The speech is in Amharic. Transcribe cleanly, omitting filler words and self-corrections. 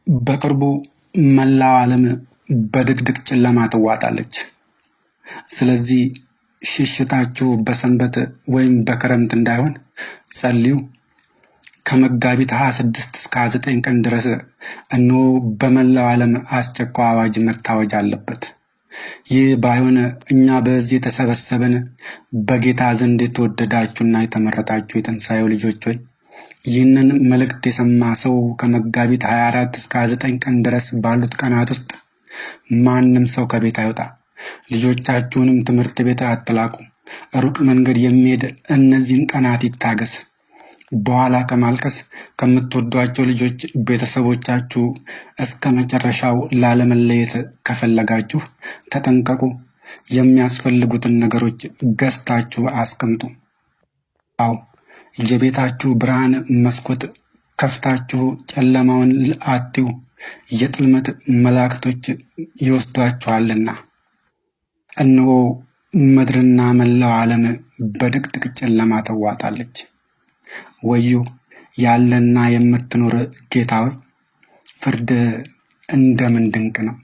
በቅርቡ መላው ዓለም በድቅድቅ ጨለማ ትዋጣለች። ስለዚህ ሽሽታችሁ በሰንበት ወይም በክረምት እንዳይሆን ጸልዩ። ከመጋቢት 26 እስከ 29 ቀን ድረስ እነሆ በመላው ዓለም አስቸኳይ አዋጅ መታወጅ አለበት። ይህ ባይሆን እኛ በዚህ የተሰበሰብን በጌታ ዘንድ የተወደዳችሁና የተመረጣችሁ የትንሣኤው ልጆች ሆይ፣ ይህንን መልእክት የሰማ ሰው ከመጋቢት 24 እስከ 29 ቀን ድረስ ባሉት ቀናት ውስጥ ማንም ሰው ከቤት አይወጣ። ልጆቻችሁንም ትምህርት ቤት አትላኩ። ሩቅ መንገድ የሚሄድ እነዚህን ቀናት ይታገስ። በኋላ ከማልቀስ ከምትወዷቸው ልጆች ቤተሰቦቻችሁ እስከ መጨረሻው ላለመለየት ከፈለጋችሁ ተጠንቀቁ። የሚያስፈልጉትን ነገሮች ገዝታችሁ አስቀምጡ። አዎ፣ የቤታችሁ ብርሃን መስኮት ከፍታችሁ ጨለማውን አትዩ፣ የጥልመት መላእክቶች ይወስዷችኋልና። እነሆ ምድርና መላው ዓለም በድቅድቅ ጨለማ ትዋጣለች። ወዮ፣ ያለና የምትኖር ጌታ ሆይ፣ ፍርድ እንደምን ድንቅ ነው!